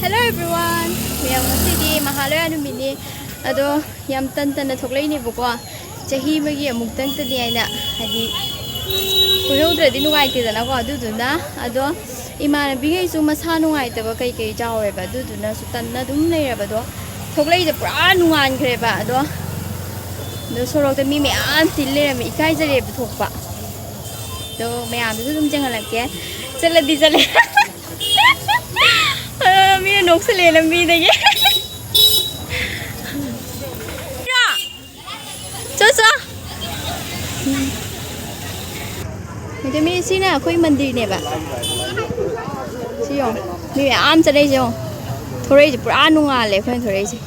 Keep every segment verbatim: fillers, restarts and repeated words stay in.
Hello everyone! ꯃꯌꯥꯝ, ꯉꯁꯤꯗꯤ ꯃꯍꯥꯂꯌꯥ ꯅꯨꯃꯤꯠꯅꯤ꯫ ꯑꯗꯣ ꯌꯥꯝ ꯇꯟ ꯇꯟꯅ ꯊꯣꯛꯂꯛꯏꯅꯦꯕꯀꯣ꯫ ꯆꯍꯤ ꯑꯃꯒꯤ ꯑꯃꯨꯛꯇꯪꯇꯅꯤ ꯍꯥꯏꯅ, ꯍꯥꯏꯗꯤ ꯀꯣꯏꯍꯧꯗ꯭ꯔꯗꯤ ꯅꯨꯡꯉꯥꯏꯇꯦꯗꯅꯀꯣ꯫ ꯑꯗꯨꯗꯨꯅ, ꯑꯗꯣ ꯏꯃꯥꯟꯅꯕꯤꯈꯩꯁꯨ ꯃꯁꯥ ꯅꯨꯡꯉꯥꯏꯇꯕ ꯀꯩꯀꯩ ꯌꯥꯎꯋꯦꯕ, ꯑꯗꯨꯗꯨꯅꯁꯨ ꯇꯟꯅ ꯑꯗꯨꯝ ꯂꯩꯔꯕꯗꯣ꯫ ꯊꯣꯛꯂꯛꯏꯁꯦ ꯄꯨꯔꯥ ꯅꯨꯡꯉꯥꯟꯈ꯭ꯔꯦꯕ꯫ ꯑꯗꯣ, ꯑꯗꯣ ꯁꯣꯔꯣꯛꯇ ꯃꯤ ꯃꯌꯥꯝ ꯇꯤꯜ ꯂꯩꯔꯝꯃꯦ, ꯏꯀꯥꯏꯖꯔꯦꯕ ꯊꯣꯛꯄ꯫ ꯑꯗꯣ ꯃꯌꯥꯝꯗꯨꯁꯨ ꯑꯗꯨꯝ ꯆꯦꯟꯍꯜꯂꯛꯀꯦ꯫ ꯆꯠꯂꯗꯤ ꯆꯠꯂꯦ꯫ ꯑ, ꯃꯤꯅ ꯅꯣꯛꯁꯜꯂꯦ ꯂꯝꯕꯤꯗꯒꯤ꯫ ꯆꯣ, ꯆꯣ꯫ ꯃꯩꯇꯩ ꯃꯌꯦꯛ ꯁꯤꯅ ꯑꯩꯈꯣꯏ ꯃꯟꯗꯤꯔꯅꯦꯕ꯫ ꯁꯤ ꯌꯦꯡꯉꯣ꯫ ꯃꯤ ꯃꯌꯥꯝ ꯆꯠꯂꯛꯏꯁꯦ ꯌꯦꯡꯉꯣ꯫ ꯊꯣꯔꯛꯏꯁꯦ ꯄꯨꯔꯥ ꯅꯨꯡꯉꯥꯜꯂꯦ ꯑꯩꯈꯣꯏꯅ ꯊꯣꯔꯛꯏꯁꯦ꯫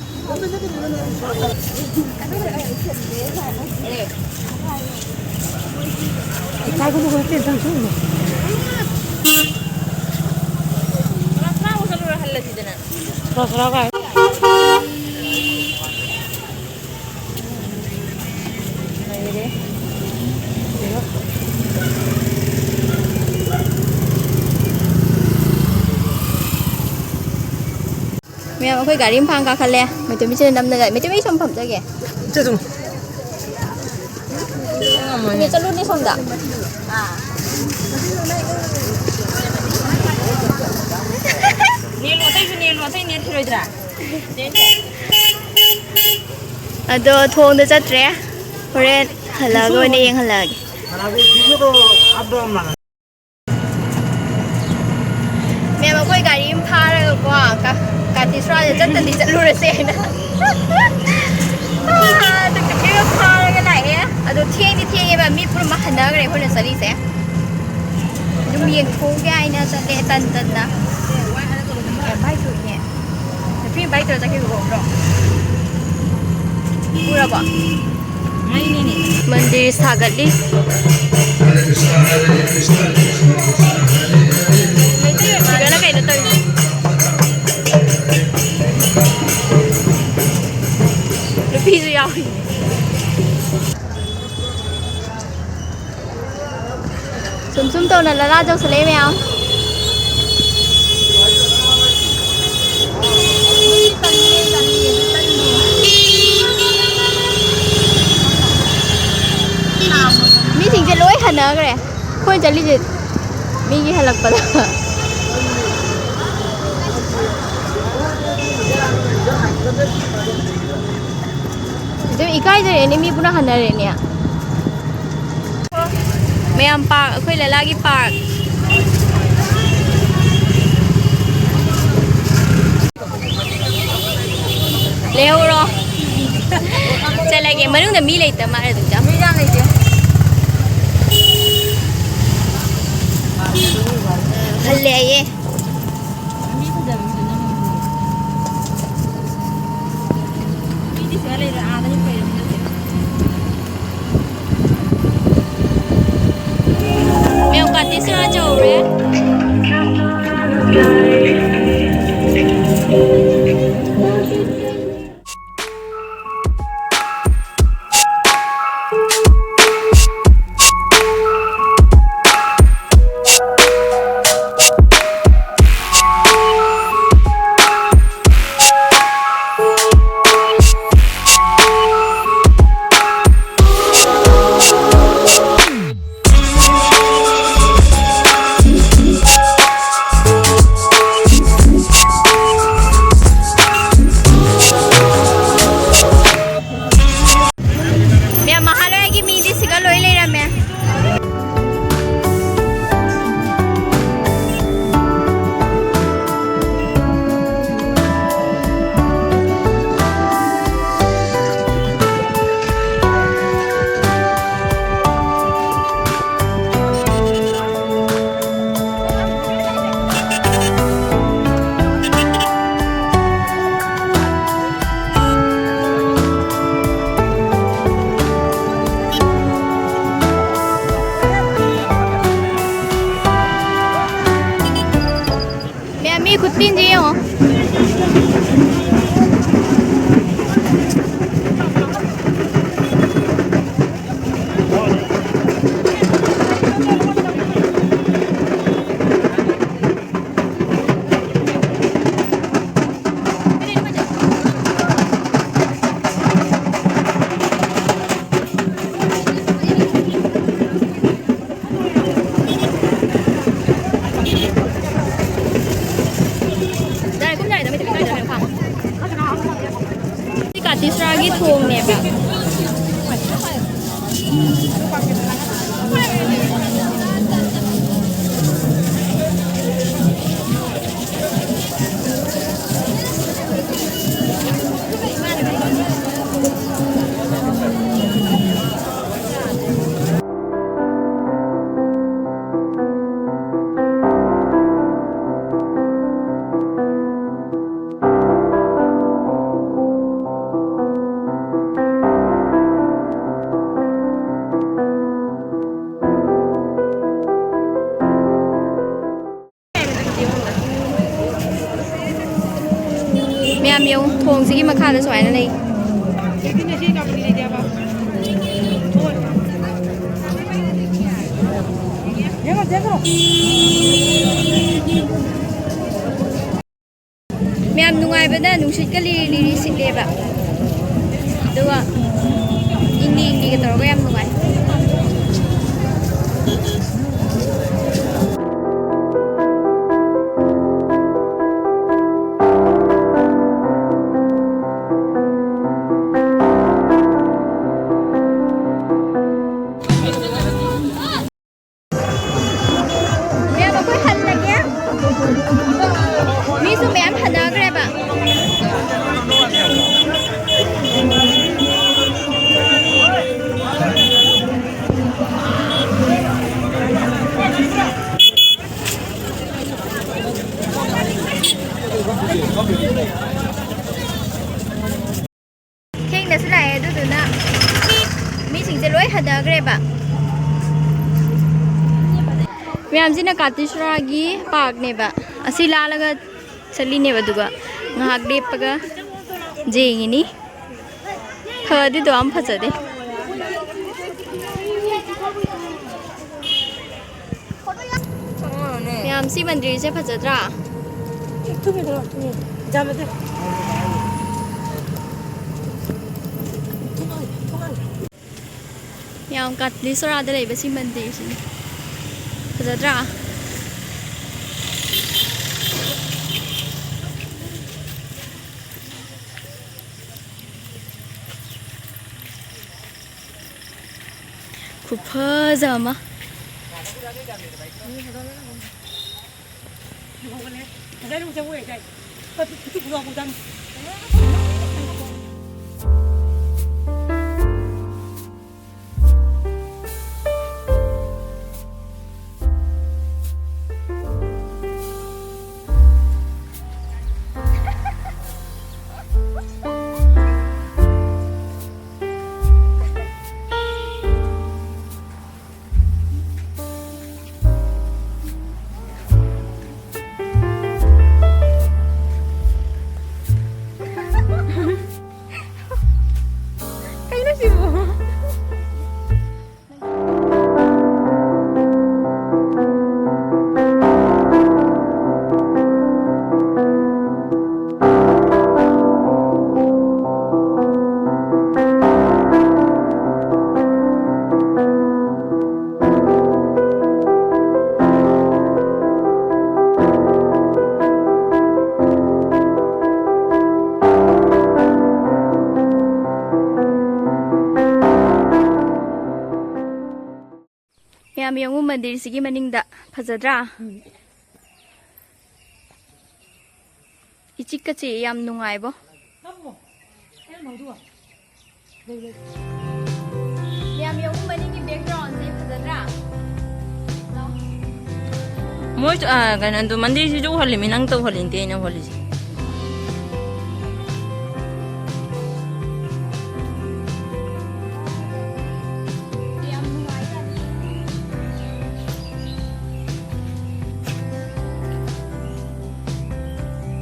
ꯃꯌꯥꯝ, ꯑꯩꯈꯣꯏ ꯒꯥꯔꯤ ꯑꯃ ꯐꯥꯅ ꯀꯥꯈꯠꯂꯦ꯫ ꯃꯩꯇꯩ ꯃꯆꯦꯅ ꯅꯝꯅꯒ, ꯃꯩꯇꯩ ꯃꯌꯦꯛ ꯁꯨꯝ ꯐꯝꯖꯒꯦ꯫ ꯆꯠꯂꯨꯅꯦ ꯁꯣꯝꯗ꯫ ꯅꯦꯜꯂꯨ, ꯑꯇꯩꯁꯨ ꯅꯦꯜꯂꯨ, ꯑꯇꯩ ꯅꯦꯠꯈꯤꯔꯣꯏꯗ꯭ꯔꯥ? ꯑꯗꯣ ꯊꯣꯡꯗ ꯆꯠꯇ꯭ꯔꯦ, ꯍꯣꯔꯦꯟ ꯍꯜꯂꯛꯑꯒ ꯑꯣꯏꯅ ꯌꯦꯡꯍꯜꯂꯛꯑꯒꯦ꯫ ꯃꯦꯝ, ꯑꯩꯈꯣꯏ ꯒꯥꯔꯤ ꯑꯃ ꯐꯥꯔꯒꯀꯣ, ꯀꯥ-, ꯀꯥꯇꯤꯁ꯭ꯔꯥꯗ ꯆꯠꯇꯗꯤ ꯆꯠꯂꯨꯔꯁꯦ ꯍꯥꯏꯅ꯫ ꯇꯨꯛ ꯇꯨꯛ ꯇꯨꯛ ꯐꯥꯔꯒ ꯂꯥꯛꯑꯦ꯫ ꯑꯗꯣ ꯊꯦꯡꯗꯤ ꯊꯦꯡꯉꯦꯕ, ꯃꯤ ꯄꯨꯝꯅꯃꯛ ꯍꯟꯅꯈ꯭ꯔꯦ ꯑꯩꯈꯣꯏꯅ ꯆꯠꯂꯤꯁꯦ꯫ ꯑꯗꯨꯝ ꯌꯦꯡꯊꯣꯛꯎꯒꯦ ꯍꯥꯏꯅ ꯆꯠꯂꯦ ꯇꯟ ꯇꯟꯅ꯫ ꯚꯥꯏ ꯊꯣꯛꯏꯅꯦ꯫ ꯅꯨꯄꯤ ꯚꯥꯏ ꯇꯧꯔ ꯆꯠꯈꯤꯕ ꯎꯕ꯭ꯔꯣ? ꯎꯔꯕꯣ? ꯃꯟꯗꯤꯔ ꯁꯥꯒꯠꯂꯤ꯫ ꯃꯩꯇꯩ ꯐꯤꯒꯔꯅ ꯀꯩꯅꯣ ꯇꯧꯔꯤꯁꯦ? ꯅꯨꯄꯤꯁꯨ ꯌꯥꯎꯔꯤ꯫ ꯁꯨꯝ ꯁꯨꯝ ꯇꯧꯅ ꯂꯂꯥ ꯌꯧꯁꯜꯂꯛꯑꯦ ꯃꯌꯥꯝ꯫ ꯍꯟꯅꯈ꯭ꯔꯦ꯫ ꯑꯩꯈꯣꯏ ꯆꯠꯂꯤꯁꯦ ꯃꯤꯒꯤ ꯍꯜꯂꯛꯄꯗ꯫ ꯑꯗꯨꯝ ꯏꯀꯥꯏꯖꯔꯦꯅꯦ, ꯃꯤ ꯄꯨꯅ ꯍꯟꯅꯔꯦꯅꯦ꯫ ꯃꯌꯥꯝ ꯄꯥꯔꯛ, ꯑꯩꯈꯣꯏ ꯂꯂꯥꯒꯤ ꯄꯥꯔꯛ꯫ ꯂꯩꯍꯧꯔꯣ꯫ ꯆꯠꯂꯒꯦ꯫ ꯃꯅꯨꯡꯗ ꯃꯤ ꯂꯩꯇ ꯃꯥꯜꯂꯦ ꯑꯗꯨꯝ ꯆꯪ-, ꯃꯤ ꯌꯥꯝ ꯂꯩꯇꯦ꯫ ꯈꯜꯂꯦ ꯍꯥꯏꯌꯦ꯫ ꯃꯤ ꯐꯖꯕ ꯃꯤꯗꯣ ꯅꯝꯃꯤꯅꯦ꯫ ꯃꯤꯗꯤ ꯁꯤꯗ ꯂꯩꯔꯦ, ꯑꯥꯗ ꯍꯤꯞ ꯂꯩꯔꯦ ꯃꯤ ꯅꯠꯇꯦ꯫ ꯃꯦꯝ ꯀꯥꯇꯤꯁꯨ ꯌꯧꯔꯦ꯫ ꯃꯦꯝ, ꯃꯍꯥꯂꯌꯒꯤ ꯃꯤꯗꯤ ꯁꯤꯒ ꯂꯣꯏ ꯂꯩꯔꯝꯃꯦ꯫ ꯃꯌꯥꯝ ꯃꯤ ꯈꯨꯠꯄꯤꯟꯁꯦ ꯌꯦꯡꯉꯣ꯫ ꯃꯌꯥꯝ ꯌꯦꯡꯉꯨ, ꯊꯣꯡꯁꯤꯒꯤ ꯃꯈꯥꯗ ꯁꯨꯃꯥꯏꯅ ꯂꯩ꯫ ꯃꯌꯥꯝ ꯅꯨꯡꯉꯥꯏꯕꯅ ꯅꯨꯡꯁꯤꯠꯀ ꯂꯤꯔꯤ ꯂꯤꯔꯤ ꯁꯤꯠꯂꯦꯕ, ꯑꯗꯨꯒ ꯏꯪꯂꯤ ꯏꯪꯂꯤꯒ ꯇꯧꯔꯒ ꯌꯥꯝ ꯅꯨꯡꯉꯥꯏ꯫ ꯃꯌꯥꯝ, ꯑꯩꯈꯣꯏ ꯍꯜꯂꯒꯦ꯫ ꯃꯤꯁꯨ ꯃꯌꯥꯝ ꯍꯟꯅꯈ꯭ꯔꯦꯕ꯫ ꯊꯦꯡꯅꯁꯨ ꯂꯥꯛꯑꯦ, ꯑꯗꯨꯗꯨꯅ ꯃꯤꯁꯤꯡꯁꯦ ꯂꯣꯏ ꯍꯟꯅꯈ꯭ꯔꯦꯕ꯫ ꯃꯌꯥꯝꯁꯤꯅ ꯀꯥꯇꯤꯁꯣꯔꯥꯒꯤ ꯄꯥꯔꯛꯅꯦꯕ꯫ ꯑꯁꯤ ꯂꯥꯜꯂꯒ ꯆꯠꯂꯤꯅꯦꯕ, ꯑꯗꯨꯒ ꯉꯥꯏꯍꯥꯛ ꯂꯦꯞꯄꯒ ꯌꯦꯡꯉꯤꯅꯤ꯫ ꯐꯗꯤꯗꯣ ꯌꯥꯝ ꯐꯖꯗꯦ꯫ ꯃꯌꯥꯝ, ꯁꯤ ꯃꯟꯗꯤꯔꯁꯦ ꯐꯖꯗ꯭ꯔꯥ? ꯌꯥꯝ ꯀꯥꯇꯂꯤ ꯁꯣꯔꯥꯗ ꯂꯩꯕ ꯁꯤ ꯃꯟꯗꯤꯔꯁꯤꯅꯤ꯫ ꯐꯖꯗ꯭ꯔꯥ? ꯈꯨꯐꯖ ꯑꯃ꯫ Kailan si Bo? ꯃꯌꯥꯝ ꯌꯦꯡꯉꯨ, ꯃꯟꯗꯤꯔꯁꯤꯒꯤ ꯃꯅꯤꯡꯗ꯫ ꯐꯖꯗ꯭ꯔꯥ? ꯎꯝ꯫ ꯏꯆꯤꯛꯀ ꯆꯤꯛꯑꯦ, ꯌꯥꯝ ꯅꯨꯡꯉꯥꯏꯕꯣ꯫ ꯌꯥꯝ ꯌꯦꯡꯉꯨ, ꯃꯅꯤꯡꯒꯤ backgroundꯁꯦ ꯐꯖꯗ꯭ꯔꯥ? ꯂꯥꯎ꯫ ꯃꯣꯏ, ꯑ, ꯀꯩꯅꯣꯗꯣ, ꯃꯟꯗꯤꯔꯁꯤꯁꯨ ꯎꯍꯜꯂꯤꯃꯤ, ꯅꯪ ꯇꯧꯍꯜꯂꯤꯅꯦ ꯑꯩꯅ ꯎꯍꯜꯂꯤꯁꯦ꯫ ꯌꯥꯝ ꯅꯨꯡꯉꯥꯏꯖꯥꯠꯅꯤ꯫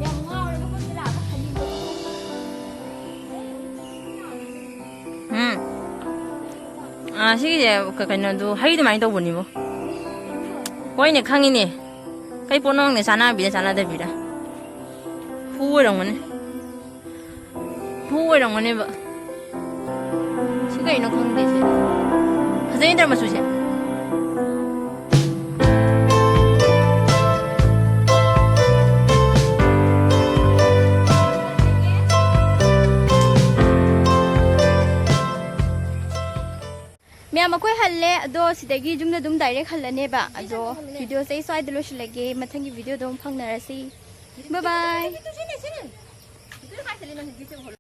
ꯌꯥꯝ ꯉꯥꯎꯔꯦ, ꯃꯈꯣꯏꯁꯦ ꯂꯥꯛꯑꯒ ꯍꯟꯅꯤꯡꯕꯗꯣ꯫ ꯎꯝ꯫ ꯑꯥ, ꯁꯤꯒꯤꯁꯦ ꯀ-, ꯀꯩꯅꯣꯗꯨ, ꯍꯩ ꯑꯗꯨꯃꯥꯏꯅ ꯇꯧꯕꯅꯤꯕꯣ꯫ ꯍꯣꯏꯅꯦ, ꯈꯪꯉꯤꯅꯦ꯫ ꯀꯩ ꯄꯣꯠꯅꯣ ꯈꯪꯗꯦ, ꯆꯥꯟꯅꯕꯤꯔ ꯆꯥꯟꯅꯗꯕꯤꯔ꯫ ꯍꯨ ꯑꯣꯏꯔꯝꯒꯅꯤ꯫ ꯍꯨ ꯑꯣꯏꯔꯝꯒꯅꯦꯕ꯫ ꯁꯤ ꯀꯩꯅꯣ ꯈꯪꯗꯦ ꯁꯤ꯫ ꯐꯖꯩ ꯅꯠꯇ꯭ꯔꯥ ꯃꯆꯨꯁꯦ? ꯃꯌꯥꯝ, ꯑꯩꯈꯣꯏ ꯍꯜꯂꯦ꯫ ꯑꯗꯣ ꯁꯤꯗꯒꯤ ꯌꯨꯝꯗ ꯑꯗꯨꯝ direct ꯍꯜꯂꯅꯦꯕ꯫ ꯑꯗꯣ videoꯁꯦ ꯑꯩ ꯁ꯭ꯋꯥꯏꯗ ꯂꯣꯏꯁꯤꯜꯂꯒꯦ꯫ ꯃꯊꯪꯒꯤ videoꯗ ꯑꯃꯨꯛ ꯐꯪꯅꯔꯁꯤ꯫ Bye bye.